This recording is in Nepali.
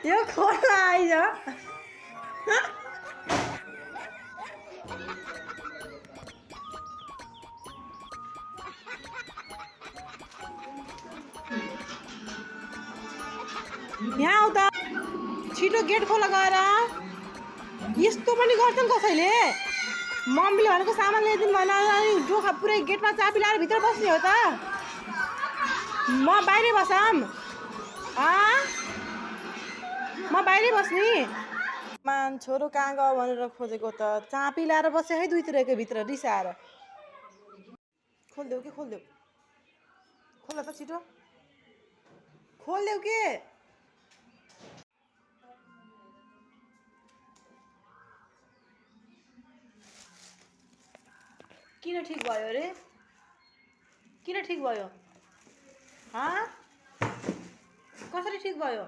यो खोला आइज यहाँ आउ त छिटो गेट खोला गएर यस्तो पनि गर्छन् कसैले मम्मीले भनेको सामान ल्याइदिनु भएन डोखा पुरै गेटमा चाबी लाएर भित्र बस्ने हो त म बाहिरै बसम म बाहिरै बस्ने मान छोरो कहाँ गयो भनेर खोजेको त चाबी लाएर बसे है दुईतिरको भित्र रिसाएर खोलिदेऊ कि खोलिदेऊ खोल त छिटो खोलिदेऊ के किन ठिक भयो रे किन ठिक भयो कसरी ठिक भयो